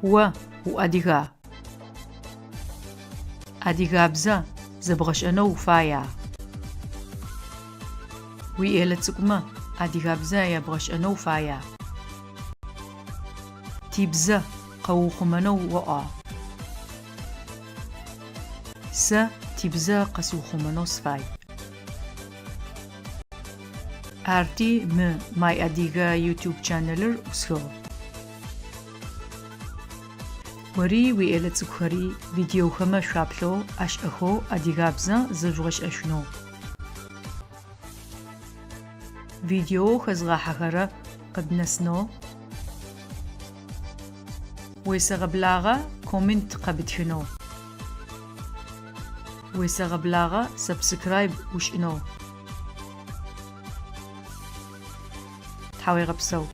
О уадыга? Адыгабзэ зэбгъэшӏэнэу уфая? Уиӏэлэ цӏыкӏумэ адыгабзэ ябгъэшӏэнэу уфая? Тибзэ къэуухъумэнэу оӏуа? Сэ тибзэ къэсыухъумэнэу сыфай. Арти мы My Адыгэ YouTube чанэлыр ӏусхыгъ. Ори уиӏэлэ цӏыкӏухэри видеохэмэ шъуаплъэу ашӏэхэу адыгабзэ зэжъугъэшӏэшъунэу. Видеоу хэзгъахьэхэрэ къыбнэсынэу уесэгъэблагъэ коммент къэбытхынэу. Уесэгъэблагъэ subscribe ушӏынэу. Тхьауегъэпсэу.